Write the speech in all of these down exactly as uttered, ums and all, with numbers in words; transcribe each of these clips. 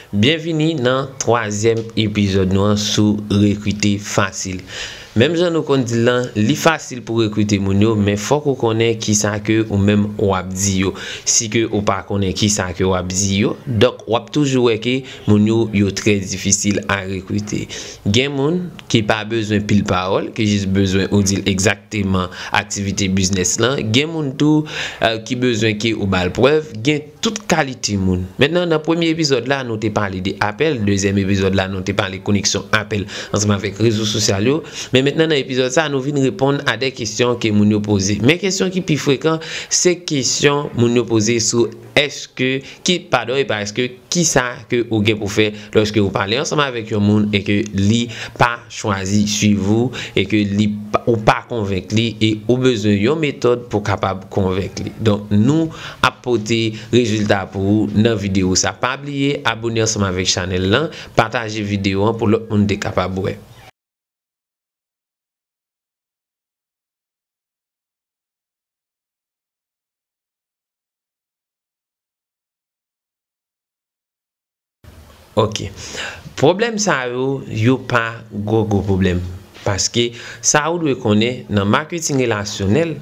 Byenvini nan twazyèm epizòd nou an sou Rekrite Fasil. Menm jan nou konn di l lan, li fasil pou rekrite moun yo, men fòk ou konnen kisa ke ou menm w ap di yo. Si ke ou pa konnen kisa ke w ap di yo, donk w ap toujou wè ke moun yo, yo trè difisil a rekrite. Gen moun ki pa bezwen pil pawòl, ki jis bezwen ou di l egzakteman aktivite biznis lan. Gen moun tou, eh, ki bezwen ke ou ba l prèv. Gen tout kalite moun. Mentnan, nan premye epizòd la, nou te pale de apèl. Dezyèm epizòd la, nou te pale koneksyon apèl ansanm avèk rezo sosyal yo. Men mentnan, nan epizòd sa, nou vin reponn a de kesyon ke moun yo poze. Men kesyon ki pi frekan, se kesyon moun yo poze sou èske, ki, padon, e pa èske, kisa ke ou gen pou fè lòske ou pale ansanm avèk yon moun e ke li pa chwazi swiv ou e ke li pa, ou pa konvenk li e ou bezwen yon metòd pou kapab konvenk li. Donk, nou ap pote rezilta pou ou nan videyo sa. Pa bliye abone ansanm avèk chanèl lan, pataje videyo an pou lòt moun te kapab wè. Ok. Pwoblèm sa yo, yo pa gwo gwo pwoblèm. Paske sa ou dwe konnen nan maketing relasyonèl,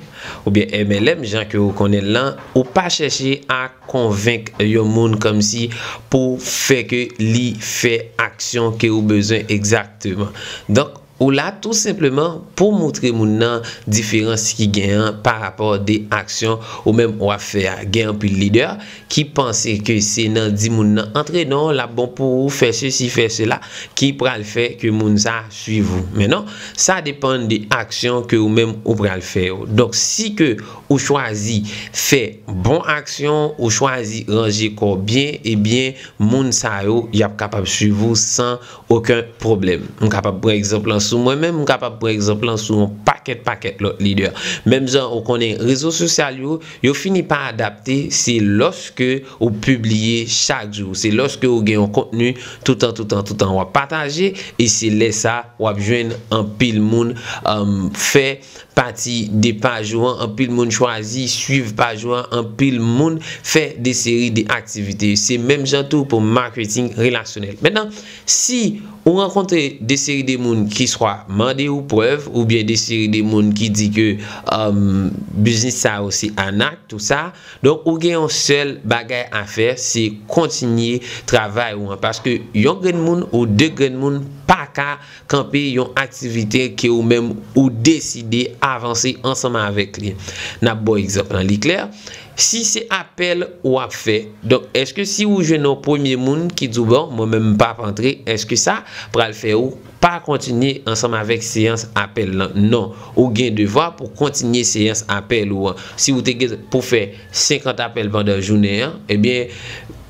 oubyen M L M, jan ke ou konnen l lan, ou pa chèche a konvenk yon moun kòmsi pou fè ke li fè aksyon ke ou bezwen egzakteman. Donk, ou la tou senpleman pou moutre moun nan diferans ki gen an pa rapò de aksyon ou menm w ap fè a. Gen anpil lidè ki panse ke se nan di moun nan antre non, l ap bon pou ou, fè sesi, fè sela, ki pral fè ke moun sa swiv ou. Men non, sa depann de aksyon ke ou menm ou pral fè yo. Donk, si ke ou chwazi fè bon aksyon, ou chwazi ranje kò w byen, ebyen, moun sa yo, y ap kapab swiv ou san okenn pwoblèm. M kapab pran egzanp lan sou mwen menm, m kapab pran egzanp lan sou yon pakèt, pakèt lòt lidè. Menm jan ou konnen rezo sosyal yo, yo fini pa adapte, se lòske ou pibliye chak jou, se lòske ou gen yon kontni toutan, toutan, toutan w ap pataje, e se lè sa w ap jwenn anpil moun, um, fè pati de paj ou an, anpil moun chwazi swiv paj ou an, anpil moun fè de seri de aktivite. Se menm jan tou pou maketing relasyonèl. Mentnan, si ou rankontre de seri de moun ki swa mande ou prèv, oubyen de seri de moun ki di ke, um, biznis sa yo se anak, tou sa, donk ou gen yon sèl bagay a fè, se kontinye travay ou an. Paske yon grenn moun ou de grenn moun pa ka kanpe yon aktivite ke ou menm ou deside avanse ansanm avèk li. N ap ba w egzanp lan, li klè. Si se apèl w ap fè, donk, èske si ou jwenn yon premye moun ki di w, "Bon, mwen menm m p ap antre," èske sa pral fè ou pa kontinye ansanm avèk seyans apèl lan? Non. Ou gen devwa pou kontinye seyans apèl ou an. Si ou te gen pou fè senkant apèl pandan jounen an, ebyen,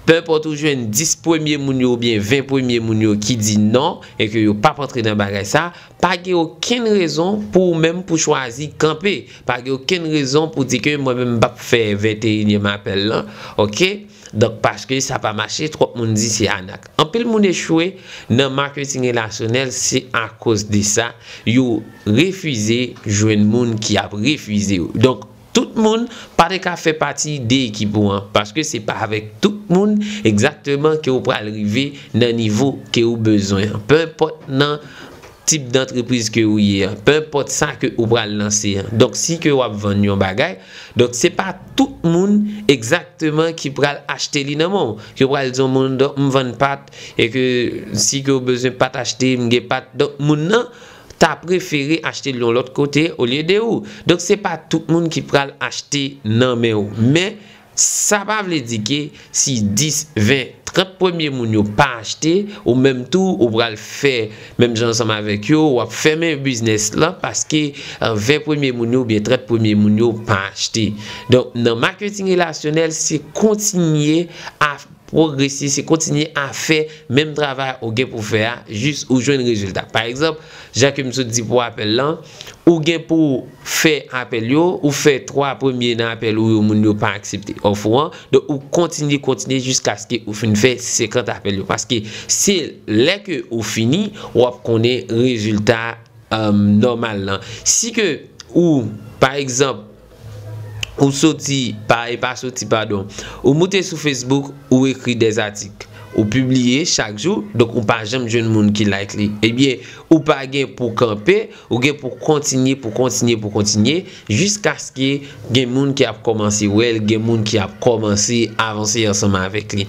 penpòt ou jwenn dis premye moun yo oubyen ven premye moun yo ki di non e ke yo p ap antre nan bagay sa, pa gen okenn rezon pou ou menm pou chwazi kanpe. Pa gen okenn rezon pou di ke mwen menm m p ap fè venteyinyèm apèl lan, oke? Donk, paske sa pa mache, twòp moun di se anak. Anpil moun echwe nan maketing relasyonèl, se akoz de sa, yo refize jwenn moun ki ap refize yo. Donk, tout moun pa te ka fè pati de ekip ou an, paske se pa avèk tout moun egzakteman ke ou pral rive nan nivo ke ou bezwen an. Penpòt nan tip dantrepriz ke ou ye an, penpòt sa ke ou pral lanse an. Donk, si ke w ap vann yon bagay, donk, se pa tout moun egzakteman ki pral achte li nan men w. Yo pral di yon moun, donk, m vann pat, e ke si ke w bezwen pat achte, m gen pat. Donk, moun nan ta prefere achte l yon lòt kote olye de ou. Donk, se pa tout moun ki pral achte nan men w. Men, sa pa vle di ke si dis, ven, trant premye moun yo pa achte, ou menm tou, ou pral fè menm jan ansanm avèk yo, w ap fèmen biznis lan paske, eh, ven premye moun yo oubyen trant premye moun yo pa achte. Donk, nan maketing relasyonèl, se kontinye a pwogrese, se kontinye a fè menm travay ou gen pou fè a, jis ou jwenn rezilta. Pa egzanp, jan ke m sot di pou apèl lan, ou gen pou fè apèl yo, ou fè twa premye nan apèl ou yo, moun yo pa aksepte òf ou an. Donk, ou kontinye, kontinye jiskaske ou fin fè senkant apèl yo. Paske se lè ke ou fini, w ap konnen rezilta, um, nòmal lan. Si ke ou, pa egzanp, ou soti, pa, e pa soti, padon, ou moute sou Facebook, ou ekri de atik. ou pibliye chak jou, donk ou pa janm jwenn moun ki like li. Ebyen, ou pa gen pou kanpe, ou gen pou kontinye, pou kontinye, pou kontinye, jiskaske gen moun ki ap kòmanse wè l, gen moun ki ap kòmanse avanse ansanm avèk li.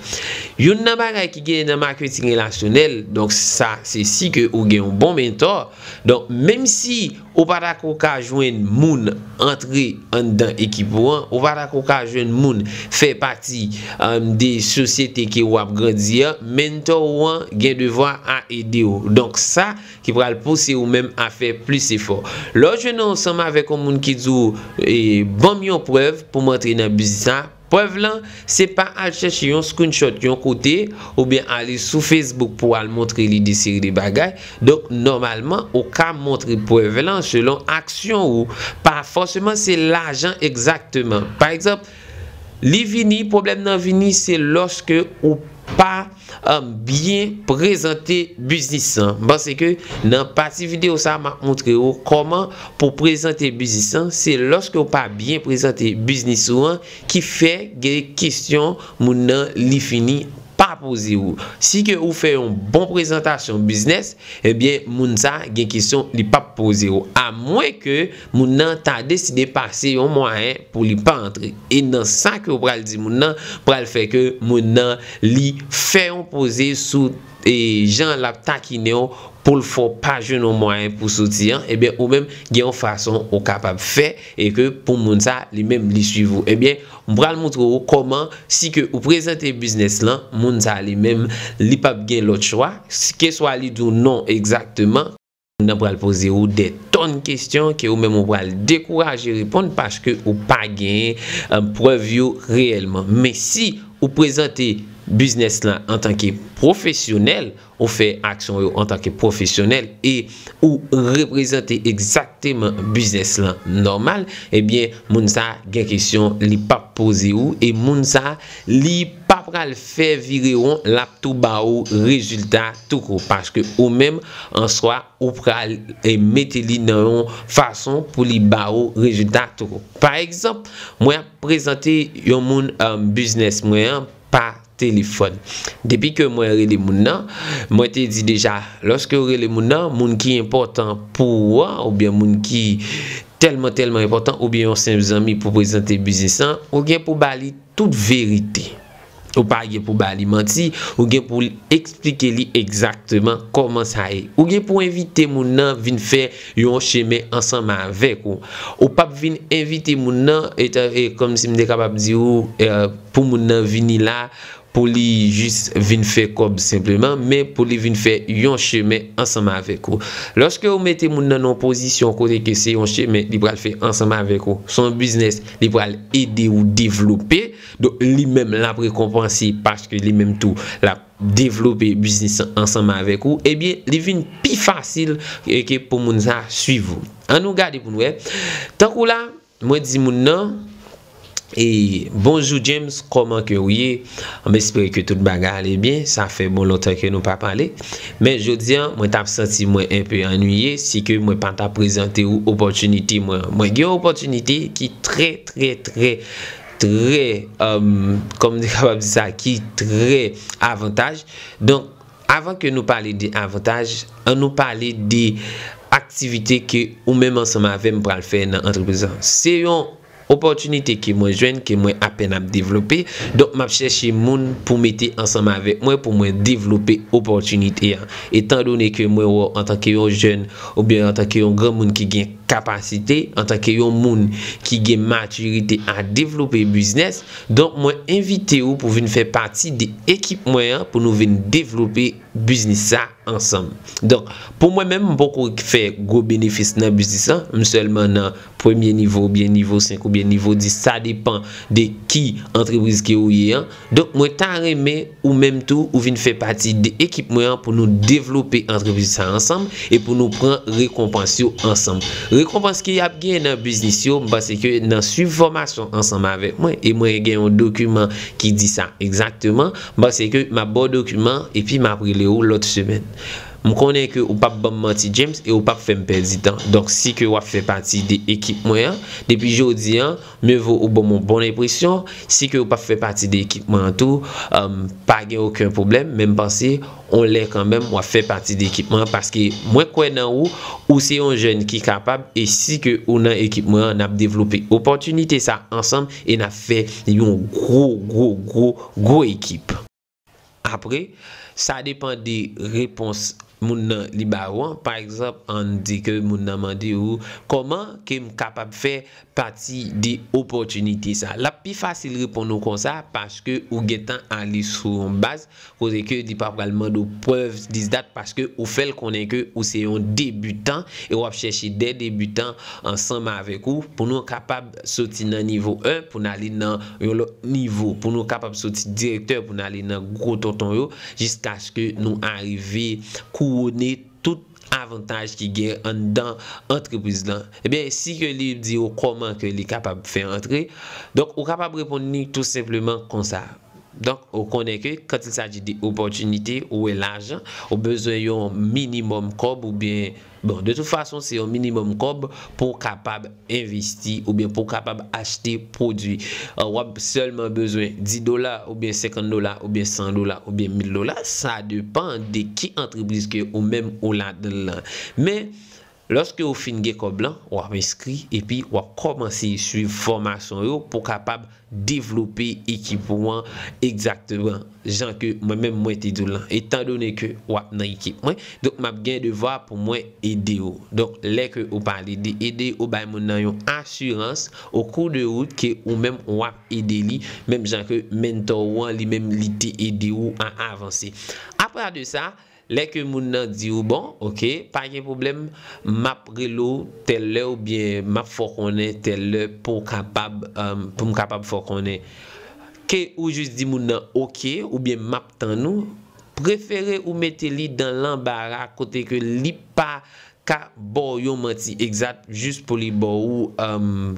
Youn nan bagay ki genyen nan maketing relasyonèl, donk sa, se si ke ou gen yon bon mentò. Donk, menm si ou pa ta ko ka jwenn moun antre anndan ekip ou an, ou pa ta ko ka jwenn moun fè pati, um, de sosyete ke w ap grandi an, mentò ou an gen devwa a ede w. Donk, sa ki pral pouse ou menm a fè plis efò. Lè w jwenn ansanm avèk yon moun ki di w, e, ban m yon prèv pou m antre nan biznis sa, prèv lan, se pa al chèche yon screenshot yon kote, oubyen ale sou Facebook pou al montre li de seri de bagay. Donk, nòmalman, ou ka montre prèv lan selon aksyon ou. Pa fòseman se lajan egzakteman. Pa egzanp, li vini, pwoblèm nan vini, se lòske ou pa, um, byen prezante biznis lan. M panse ke nan pati videyo sa, m ap montre ou kòman pou prezante biznis lan. Se lòske ou pa byen prezante biznis ou an ki fè gen kesyon moun nan li fini pa poze ou. Si ke ou fè yon bon prezantasyon biznis, ebyen, moun sa gen kesyon li p ap poze ou. Amwen ke moun nan ta deside pase yon mwayen pou li pa antre. E nan sa ke ou pral di moun nan, pral fè ke moun nan li fè yon poze sou, e, jan l ap takinen w pou l fè w pa jwenn yon mwayen pou soti an, ebyen, ou menm gen yon fason ou kapab fè e ke pou moun sa, li menm, li swiv ou. Ebyen, m pral montre w kòman, si ke ou prezante biznis lan, moun sa li menm, li p ap gen lòt chwa, keswa li di w non egzakteman, moun nan pral poze ou de tòn kesyon ke ou menm ou pral dekouraje reponn paske ou pa genyen, eh, prèv yo reyèlman. Men si ou prezante biznis lan antanke pwofesyonèl, ou fè aksyon yo antanke pwofesyonèl e ou reprezante egzakteman biznis lan nòmal, ebyen, moun sa gen kesyon li p ap poze ou e moun sa li pa pral fè vire won, l ap tou ba ou rezilta tou kou, paske ou menm, an swa, ou pral, e, mete li nan yon fason pou li ba ou rezilta tou kou. Pa egzanp, mwen ap prezante yon moun, um, biznis mwen an pa telefòn. Depi ke mwen rele moun nan, mwen te di deja, lòske ou rele moun nan, moun ki enpòtan pou ou an, oubyen moun ki tèlman, tèlman enpòtan, oubyen yon senp zanmi pou prezante biznis lan, ou gen pou ba li tout verite. Ou pa gen pou ba li manti, ou gen pou eksplike li egzakteman kòman sa ye. Ou gen pou envite moun nan vin fè yon chemen ansanm avèk ou. Ou p ap vin envite moun nan, e, e, kòmsi m te kapab di ou, e, pou moun nan vini la, pou li jis vin fè kòb senpleman, men pou li vin fè yon chemen ansanm avèk ou. Lòske ou mete moun nan nan yon pozisyon kote ke se yon chemen li pral fè ansanm avèk ou, se yon biznis li pral ede ou devlope, donk li menm l ap rekonpanse paske li menm tou l ap devlope biznis lan ansanm avèk ou, ebyen, li vin pi fasil ke, ke pou moun sa swiv ou. Ann nou gade pou n wè. Tankou la, mwen di moun nan, e, "Bonjou James, kòman ke w ye? M espere ke tout bagay ale byen. Sa fè bon lontan ke nou pa pale. Men jodi a, mwen t ap santi mwen enpe annuiye si ke mwen pa t ap prezante ou opòtinite mwen an. Mwen gen yon opòtinite ki trè, trè, trè, trè, um, kòman m te kapab di sa, ki trè avantaj." Donk, avan ke nou pale de avantaj, ann nou pale de aktivite ke ou menm ansanm avè m pral fè nan antrepriz lan. Se yon opòtinite ke mwen jwenn, ke mwen apèn ap devlope. Donk, m ap chèche moun pou mete ansanm avèk mwen pou mwen devlope opòtinite a. Etandone ke mwen wè w antanke yon jèn oubyen antanke yon granmoun ki gen kapasite, antanke yon moun ki gen matirite a devlope biznis, donk, mwen envite ou pou vin fè pati de ekip mwen an pou nou vin devlope biznis sa ansanm. Donk, pou mwen menm, m poko fè gwo benefis nan biznis lan. M sèlman nan premye nivo oubyen nivo senk oubyen nivo dis, sa depan de ki antrepriz ke ou ye an. Donk, mwen ta renmen ou menm tou, ou vin fè pati de ekip mwen an pou nou devlope antrepriz sa ansanm e pou nou pran rekonpans yo ansanm. Rekonpans ke y ap genyen nan biznis yo, m panse ke nan swiv fòmasyon ansanm avèk mwen, e mwen gen yon dokiman ki di sa egzakteman, m panse ke m ap ba w dokiman epi m ap rele w lòt semèn. M konnen ke ou p ap ban m manti, James, e ou p ap fè m pèdi tan. Donk, si ke w ap fè pati de ekip mwen an, depi jodi an, mye vo ou ban m yon bon enpresyon. Si ke ou p ap fè pati de ekip mwen an tou, um, pa gen okenn pwoblèm, men m panse, on lè kanmenm, w ap fè pati de ekip mwen an, paske mwen kwè nan ou, ou se yon jèn ki kapab, e si ke ou nan ekip mwen an, n ap devlope opòtinite sa ansanm, e n ap fè yon gwo, gwo, gwo, gwo ekip. Apre, sa depann de repons moun nan li ba ou an. Pa egzanp, ann di ke moun nan mande ou, kòman ke m kapab fè pati de opòtinite sa? L ap pi fasil reponn ou konsa, paske ou gentan ale sou yon baz kote ke li pa pral mande w prèv, this, that, paske ou fè l konnen ke ou se yon debitan e w ap chèche de debitan ansanm avèk ou pou nou kapab soti nan nivo en pou n ale nan yon lòt nivo, pou nou kapab soti direktè pou n ale nan gwo tonton yo, jiskaske nou arive kouwone tout avantaj ki gen anndan antrepriz lan. Ebyen, si ke li di w kòman ke li kapab fè antre, donk ou kapab reponn li tou senpleman konsa. Donk, ou konnen ke quand il s'agit de opòtinite, ou wè lajan, ou bezwen yon minimòm kòb oubyen, bon, de tout fason, se yon minimòm kòb pou w kapab envesti oubyen pou w kapab achte pwodui. Uh, w ap sèlman bezwen dis dola oubyen senkant dola oubyen san dola oubyen mil dola. Sa depann de ki antrepriz ke ou menm ou ladan l lan. Men, lòske ou fin gen kòb lan, w ap enskri epi w ap kòmanse swiv fòmasyon yo pou w kapab devlope ekip ou an egzakteman jan ke mwen menm mwen te di w lan. Etandone ke w ap nan ekip mwen, donk m ap gen devwa pou mwen ede w. Donk, lè ke ou pale de ede, ou bay moun nan yon asirans o kou de wout ke ou menm w ap ede li, menm jan ke mentò ou an li menm li te ede w a avanse. Apre de sa, lè ke moun nan di w, bon, oke, pa gen pwoblèm, m ap rele w tèl lè oubyen m ap fè w konnen tèl lè pou w kapab, um, pou m kapab fè w konnen. Ke ou jis di moun nan oke oubyen m ap tann ou, prefere ou mete li dan lanbara kote ke li pa ka ba w yon manti egzat jis pou li ba w, um,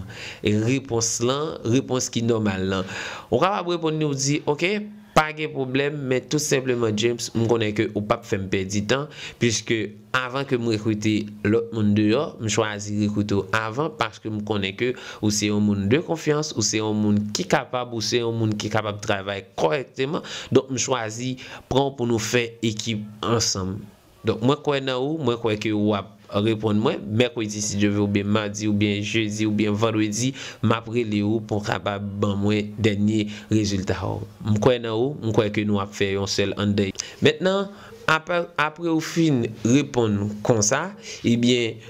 repons lan, repons ki nòmal lan. Ou kapab reponn li, ou di, oke, pa gen pwoblèm, men tou senpleman, James, m konnen ke ou p ap fè m pèdi tan, piske avan ke m rekrite lòt moun deyò, m chwazi rekrite w avan paske m konnen ke ou se yon moun de konfyans, ou se yon moun ki kapab, ou se yon moun ki kapab travay kòrèkteman. Donk, m chwazi pran w pou nou fè ekip ansanm. Donk, mwen kwè nan ou, mwen kwè ke w ap reponn mwen mèkredi, si Dye vle, oubyen madi, oubyen jedi, oubyen vandredi, m ap rele w pou w kapab ban mwen dènye rezilta w. M kwè nan ou, m kwè ke nou ap fè yon sèl anndan. Mentnan, apre, apre ou fin reponn konsa, ebyen,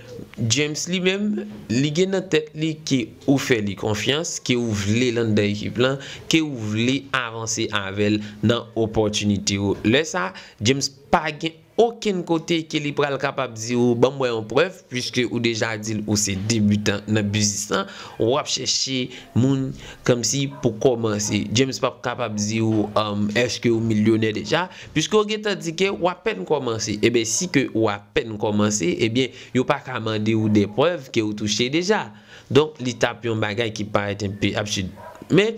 James li menm, li gen nan tèt li ke ou fè li konfyans, ke ou vle l anndan ekip lan, ke ou vle avanse avè l nan opòtinite yo. Lè sa, James pa gen okenn kote ke li pral kapab di ou, ban m wè yon prèv, piske ou deja di l ou se debitan nan biznis lan, w ap chèche moun kòmsi pou kòmanse. James p ap kapab di ou, um, èske ou milyonè deja, piske w gentan di ke w apèn kòmanse. Ebyen, si ke ou apèn kòmanse, ebyen, yo pa ka mande ou de prèv ke ou touche deja. Donk, li t ap yon bagay ki parèt enpe absid. Men,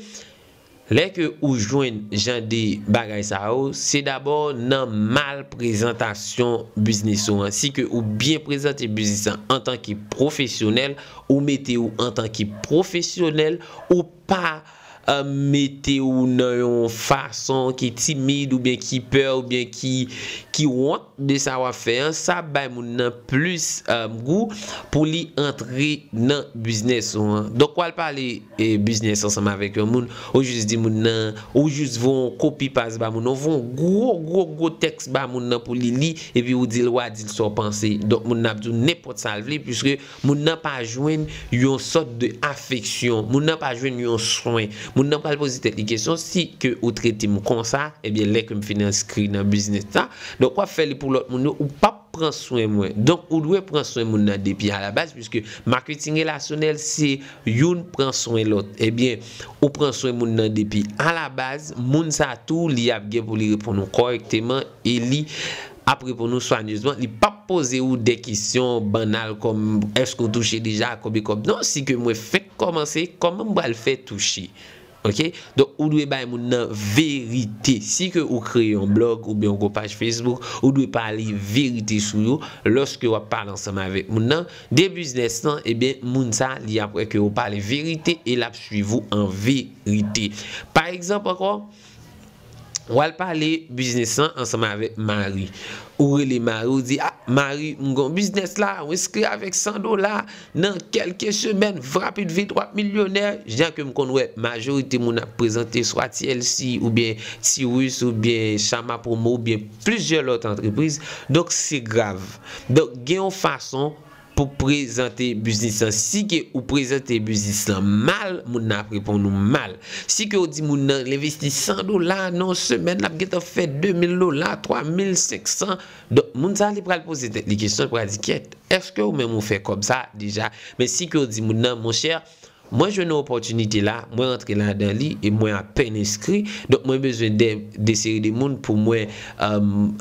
lè ke ou jwenn jan de bagay sa yo, se dabò nan mal prezantasyon biznis ou an. Si ke ou byen prezante biznis lan antanke pwofesyonèl, ou mete ou antanke pwofesyonèl, ou pa, euh, mete ou nan yon fason ki timid oubyen ki pè oubyen ki, ki wont de sa w ap fè an, sa ap bay moun nan plis, euh, gou pou li antre nan biznis ou an. Donk, w al pale, e, biznis ansanm avèk yon moun, ou jis di moun nan, ou jis voye yon kopi paj ba moun nan, ou voye yon gwo, gwo, gwo tèks ba moun nan pou li li, epi ou di l, w a di l sa w panse. Donk, moun nan ap di w nenpòt sa l vle, piske moun nan pa jwenn yon sòt de afeksyon, moun nan pa jwenn yon swen. Moun nan pral poze tèt li kesyon, si ke ou trete m konsa, ebyen, lè ke m fin enskri nan biznis sa, donk, w ap fè li pou lòt moun yo, ou p ap pran swen mwen. Donk, ou dwe pran swen moun nan depi alabaz, piske maketing relasyonèl se youn pran swen lòt. Ebyen, ou pran swen moun nan depi alabaz, moun sa tou, li ap gen pou li reponn ou kòrèkteman e li ap reponn ou swanyezman. Li p ap poze ou de kesyon bannal kòm èske ou touche deja, konbyen kòb. Non, si ke mwen fèk kòmanse, kòman m pral fè touche? Ok? Donk, ou dwe bay moun nan verite. Si ke ou kreye yon blog oubyen yon gwo paj Facebook, ou dwe pale verite sou yo lòske w ap pale ansanm avèk moun nan. De biznis lan, ebyen, moun sa, li ap wè ke ou pale verite e l ap swiv ou an verite. Pa egzanp ankò, w al pale biznis lan ansanm avèk Mari. Ou rele Mari, ou di, "Ah, Mari, m gon biznis la, ou enskri avèk san dola, nan kèlke semèn, rapid vit, w ap milyonè." Jan ke m konn wè, majorite moun ap prezante swa T L C, oubyen Tirus, oubyen Chama Promo, oubyen plizyè lòt antrepriz. Donk, se grav. Donk, gen yon fason pou prezante biznis lan. Si ke ou prezante biznis lan mal, moun nan ap reponn ou mal. Si ke ou di moun nan l envesti san dola nan yon semèn, l ap gentan fè de mil dola, twa mil senk san. Donk, moun sa li pral poze tèt li kesyon, li pral di, "Kyèt, èske ou menm ou fè kòb sa deja?" Men si ke ou di moun nan, "Monchè, mwen jwenn yon opòtinite la, mwen rantre ladan li e mwen apèn enskri, donk mwen bezwen de, de seri de moun pou mwen, um,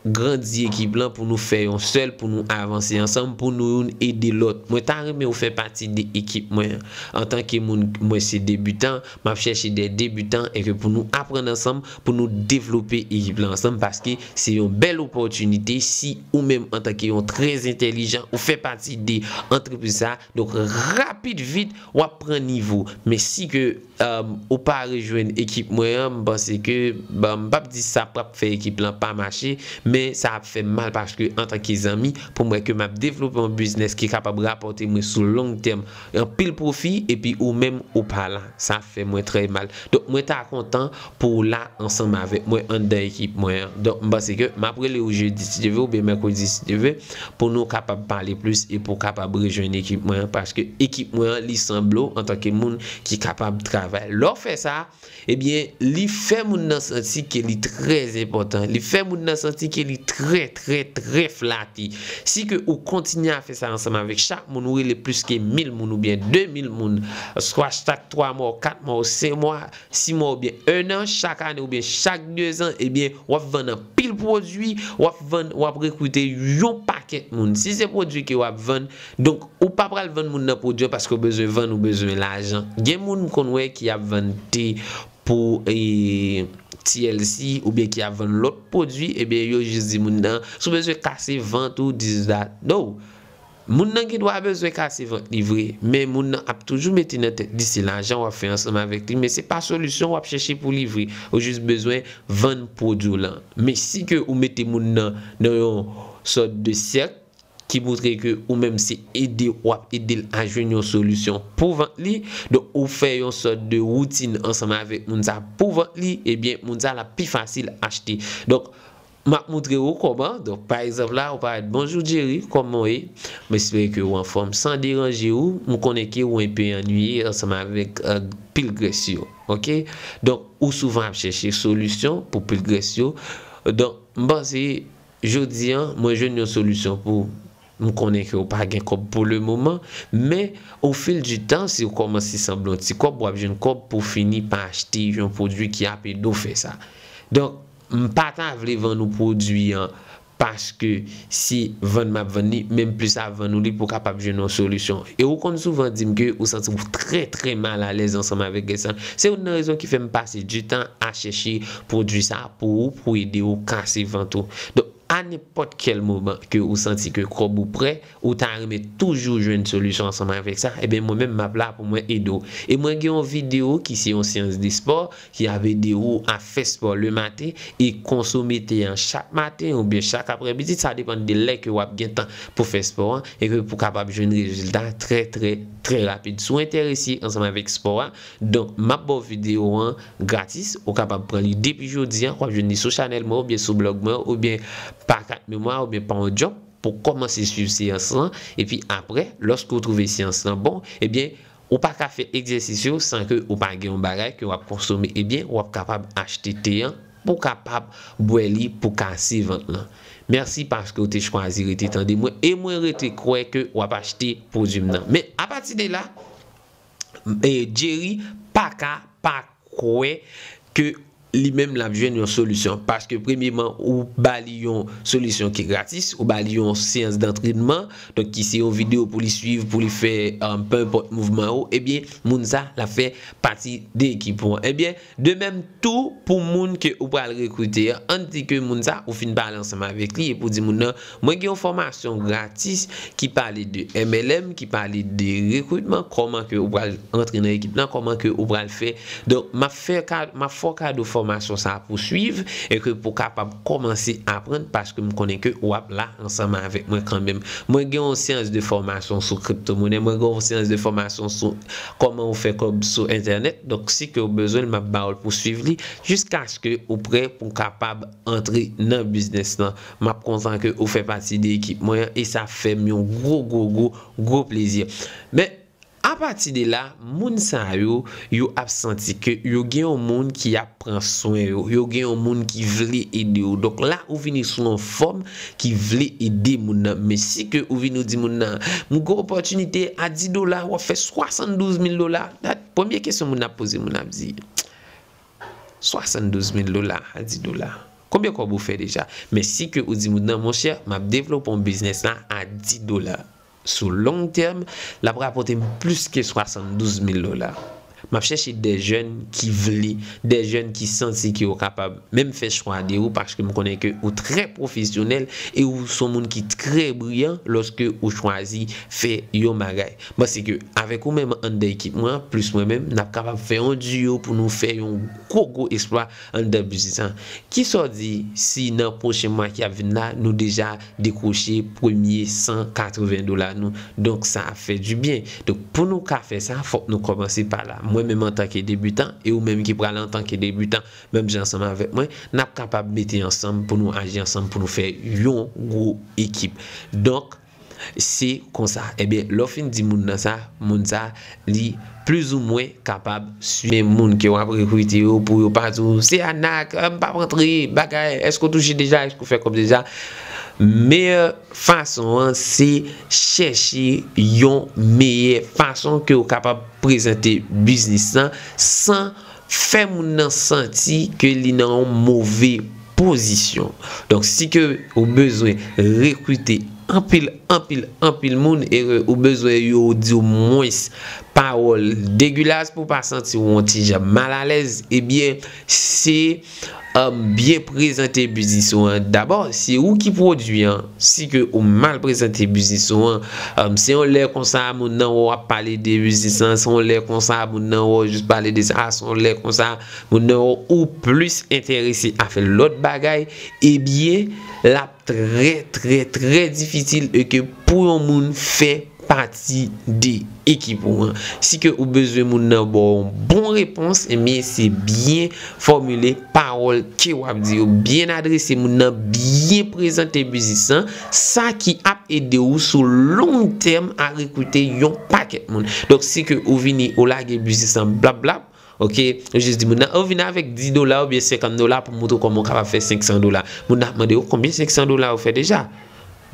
grandi ekip lan, pou nou fè yon sèl, pou nou avanse ansanm, pou nou youn ede lòt. Mwen ta renmen ou fè pati de ekip mwen an. Antanke moun, mwen se debitan, m ap chèche de debitan e ke pou nou aprann ansanm, pou nou devlope ekip lan ansanm, paske se yon bèl opòtinite si ou menm antanke yon trè entèlijan, ou fè pati de antrepriz sa, donk rapid vit, w ap pran nivo." Men si ke um, ou pa rejwenn ekip mwen an, m panse ke, bon, m p ap di sa p ap fè ekip lan pa mache, men sa ap fè m mal paske antanke zanmi, pou m wè ke m ap devlope yon biznis ki kapab rapòte mwen sou long tèm anpil pwofi, epi ou menm ou pa la. Sa ap fè mwen trè mal. Donk, mwen ta kontan pou w la ansanm avèk mwen anndan ekip mwen an. Donk, m panse ke m ap rele w jedi, si Dye vle, oubyen mèkredi, si Dye vle, pou nou kapab pale plis e pou w kapab rejwenn ekip mwen an, paske ekip mwen an, li sanble w antanke moun ki kapab travay. Lè w fè sa, ebyen, li fè moun nan santi ke li trè enpòtan. Li fè moun nan santi ke li trè, trè, trè flate. Si ke ou kontinye a fè sa ansanm avèk chak moun, ou rele plis ke mil moun oubyen de mil moun, swa chak twa mwa, ou kat mwa, ou senk mwa, sis mwa oubyen en an, chak ane oubyen chak de zan, ebyen, w ap vann anpil pwodui, w ap vann, w ap rekrite yon pakèt moun. Si se pwodui ke w ap vann, donk, ou pa pral vann moun nan pwodui an paske w bezwen vann, ou bezwen lajan. Gen moun m konn wè ki ap vann te pou, e, T L C oubyen ki ap vann lòt pwodui, ebyen, yo jis di moun nan, "Si w bezwen kase vant ou, this, that." No. Moun nan gen dwa bezwen kase vant li vre, men moun nan ap toujou mete nan tèt li se lajan w ap fè ansanm avèk li, men se pa solisyon w ap chèche pou li vre. Ou jis bezwen vann pwodui w lan. Men si ke ou mete moun nan nan yon sòt de sèk ki montre ke ou menm se ede w ap ede l a jwenn yon solisyon pou vant li, donk ou fè yon sòt de woutin ansanm avèk moun sa pou vant li, ebyen, moun sa l ap pi fasil achte. Donk, m ap montre w kòman. Donk, pa egzanp la, ou parèt, "Bonjou Jerry, kòman w ye? M espere ke w anfòm. San deranje w, m konnen ke w enpe annuiye ansanm avèk, euh, pil grès yo." Ok? Donk, ou souvan ap chèche solisyon pou pil grès yo. Donk, m panse, jodi an, mwen jwenn yon solisyon pou ou. M konnen ke w pa gen kòb pou le moman, men au fil du temps, si w kòmanse sanble yon ti kòb, w ap jwenn kòb pou fini pa achte yon pwodui ki ap ede w fè sa. Donk, m pa ta vle vann ou pwodui an paske se vann m ap vann li, men m plis ap vann ou li pou w kapab jwenn yon solisyon. E ou konn souvan di m ke ou santi w trè, trè malalèz ansanm avèk grès lan. Se youn nan rezon ki fè m pase du tan a chèche pwodui sa pou ou, pou ede w kase vant ou. Donk, a nenpòt kèl moman ke ou santi ke kòb ou prè, ou ta renmen toujou jwenn solisyon ansanm avèk sa, ebyen, mwen menm, m ap la pou mwen ede w. E mwen gen yon videyo ki se yon seyans de spò ki ap ede w a fè spò le maten e konsome te an chak maten oubyen chak aprèmidi, sa depann de lè ke w ap gen tan pou fè spò an e ke pou kapab jwenn rezilta trè, trè, trè rapid. Si w enterese ansanm avèk spò a, donk, m ap ba w videyo an gratis, ou kapab pran li depi jodi an, w ap jwenn li sou chanèl mwen oubyen sou blòg mwen oubyen pa kat memwa oubyen pa yon djòb pou kòmanse swiv seyans lan, epi aprè, lòske w twouve seyans lan bon, ebyen, ou pa ka fè egzèsis yo san ke ou pa gen yon bagay ke w ap konsome, ebyen, w ap kapab achte te an pou w kapab bwè li pou kase vant lan. Mèsi paske w te chwazi rete tande mwen e mwen rete kwè ke w ap achte pwodui m nan. Men apati de la, e, Jerry pa ka pa kwè ke li menm l ap jwenn yon solisyon. Paske premyeman, ou ba li yon solisyon ki gratis, ou ba li yon seyans dantrenman, donk ki se yon videyo pou li swiv, pou li fè, um, penpòt mouvman ou, ebyen, moun sa, l ap fè pati de ekip ou an. Ebyen, de menm tou, pou moun ke ou pral rekrite an, ann di ke moun sa, ou fin pale ansanm avèk li, epi ou di moun nan, mwen gen yon fòmasyon gratis ki pale de M L M, ki pale de rekritman, kòman ke ou pral antre nan ekip lan, kòman ke ou pral fè. Donk, m ap fè ka, m ap fè w kado fòmasyon sa a pou swiv, e ke pou kapab kòmanse aprann, paske m konnen ke w ap la ansanm avèk mwen kanmenm. Mwen gen yon seyans de fòmasyon sou kriptomonè, mwen gen yon seyans de fòmasyon sou kòman ou fè kòb sou entènèt. Donk, si ke ou bezwen l, m ap ba w l pou swiv li, jiskaske ou prè pou kapab antre nan biznis lan. M ap kontan ke ou fè pati de ekip mwen an, e sa fè m yon gwo, gwo, gwo, gwo plezi. Men, apati de la, moun sa yo, yo ap santi ke yo gen yon moun ki ap pran swen yo, yo gen yon moun ki vle ede yo. Donk la, ou vini sou yon fòm ki vle ede moun nan. Men si ke ou vini ou di moun nan, m gen opòtinite a dis dola, w ap fè swasanndouz mil dola. Dat, premye kesyon moun nan ap poze, moun nan ap di, swasanndouz mil dola a dis dola. Konbyen kòb ou fè deja? Men si ke ou di moun nan, monchè, m ap devlope yon biznis la a dis dola. Sou long tèm, l ap rapòte m plis ke swasanndouz mil dola. M ap chèche de jèn ki vle, de jèn ki santi ke yo kapab menm fè chwa de ou, paske m konnen ke ou trè pwofesyonèl e ou se yon moun ki trè briyan lòske ou chwazi fè yon bagay. M panse ke avèk ou menm anndan ekip mwen an, plis mwen menm, n ap kapab fè yon duo pou nou fè yon gwo, gwo eksplwa anndan biznis lan. Kisa w di si nan pwochen mwa ki ap vin la, nou deja dekwoche premye san katreven dola nou? Donk, sa ap fè dibyen. Donk, pou nou ka fè sa, fòk nou kòmanse pa la. Mwen menm antanke debitan, e ou menm ki pral antanke debitan, menm jan ansanm avèk mwen, n ap kapab mete ansanm pou nou aji ansanm, pou nou fè yon gwo ekip. Donk, se konsa. Ebyen, lè w fin di moun nan sa, moun sa, li plizoumwen kapab swiv. Men moun ke w ap rekrite yo pou yo pa di w, se anak, ah, m p ap antre, bagay, èske w touche deja, èske w fè kòb deja? Meyè fason an, se chèche yon meyè fason ke w kapab prezante biznis lan san fè moun nan santi ke li nan yon move pozisyon. Donk, si ke ou bezwen rekrite anpil, anpil, anpil moun, e ou bezwen yo di w mwens pawòl degilaz pou w pa santi w yon ti jan malalèz, ebyen, se, um, byen prezante biznis ou an. Dabò, se ou ki pwodui an. Si ke ou mal prezante biznis ou an, um, se yon lè konsa moun nan wè w ap pale de biznis lan, se yon lè konsa moun nan wè w jis pale de sa, se yon lè konsa moun nan wè w ou plis enterese a fè lòt bagay, ebyen, l ap trè, trè, trè difisil e ke pou yon moun fè pati de ekip ou an. Si ke ou bezwen moun nan ba w yon bon repons, ebyen, se byen fòmile pawòl ke w ap di yo, byen adrese moun nan, byen prezante biznis lan, sa ki ap ede w sou long tèm a rekrite yon pakèt moun. Donk, si ke ou vini, ou lage biznis lan blap blap, oke, ou jis di moun nan, ou vini avèk dis dola oubyen senkant dola pou montre w kòman w kapab fè senk san dola. Moun nan ap mande w, konbyen senk san dola ou fè deja?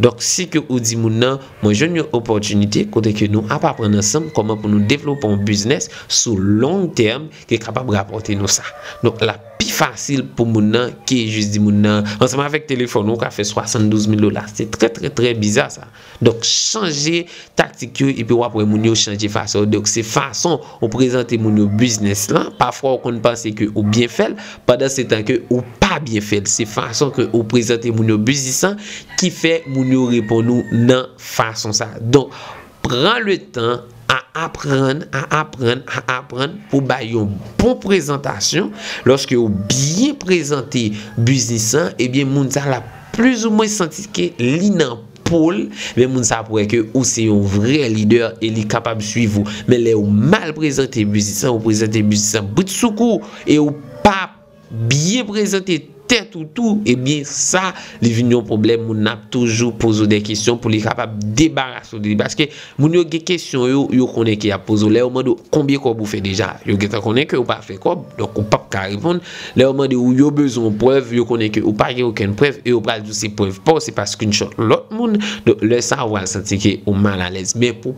Donk, si ke ou di moun nan, mwen jwenn yon opòtinite kote ke nou ap aprann ansanm kòman pou nou devlope yon biznis sou long tèm ki kapab rapòte nou sa. Donk, l ap pi fasil pou moun nan ke jis di moun nan, ansanm avèk telefòn ou, ou ka fè swasanndouz mil dola. Se trè, trè, trè biza sa. Donk, chanje taktik yo, epi w ap wè moun yo chanje fason. Donk, se fason ou prezante moun yo biznis lan. Pafwa, ou konn panse ke ou byen fè l. Pandan se tan ke ou pa byen fè l. Se fason ke ou prezante moun yo biznis lan ki fè moun yo reponn ou nan fason sa. Donk, pran le tan a aprann, a aprann, a aprann pou bay yon bon prezantasyon. Lòske ou byen prezante biznis lan, ebyen, moun sa la plizoumwen santi ke li nan po l, men moun sa ap wè ke ou se yon vrè lidè e li kapab swiv ou. Men lè ou mal prezante biznis lan, ou prezante biznis lan britsoukou e ou pa byen prezante tèt ou tou, ebyen sa, li vin yon pwoblèm, moun nan ap toujou poze w de kesyon pou li kapab debarase w de li. Paske moun yo gen kesyon yo, yo konnen ke y ap poze w. Lè yo mande w konbyen kòb ou fè deja, yo gentan konnen ke ou pa fè kòb, donk ou p ap ka reponn. Lè yo mande w, yo bezwen yon prèv, yo konnen ke ou pa gen okenn prèv, e yo pral di w se prèv pa w, se pa screenshot lòt moun. Donk, lè sa a, ou pral santi ke ou malalèz. Men pou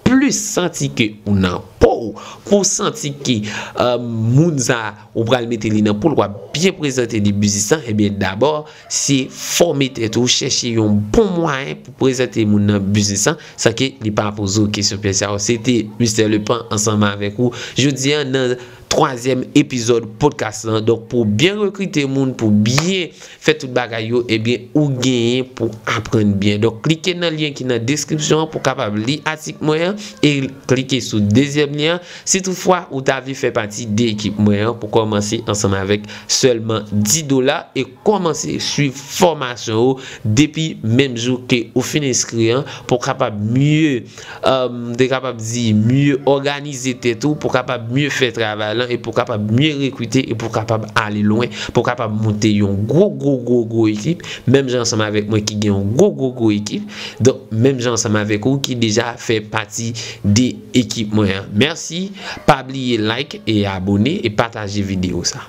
plis santi ke ou nan po w, Pou w santi ke, euh, moun sa a, ou pral mete li nan poul, w ap byen prezante li biznis lan, ebyen, dabò, se fòme tèt ou, chèche yon bon mwayen pou prezante moun nan biznis lan, san ke li pa poze w kesyon pyès sa yo. Se te Mister Lepant ansanm avèk ou jodi a nan twazyèm epizòd podcast lan. Donk, pou byen rekrite moun, pou byen fè tout bagay yo, ebyen, ou genyen pou aprann byen. Donk, klike nan lyen ki nan deskripsyon an pou kapab li atik mwen an e klike sou dezyèm lyen an si toutfwa ou ta vle fè pati de ekip mwen an pou kòmanse ansanm avèk sèlman dis dola e kòmanse swiv fòmasyon yo depi menm jou ke ou fin enskri an pou kapab mye, euh, m te kapab di, mye òganize tèt ou, pou kapab mye fè travay lan e pou kapab mye rekrite e pou kapab ale lwen, pou kapab monte yon gwo, gwo, gwo, gwo ekip, menm jan ansanm avèk mwen ki gen yon gwo, gwo, gwo ekip. Donk, menm jan ansanm avèk ou ki deja fè pati de ekip mwen an. Mèsi, pa bliye like e abone e pataje videyo sa.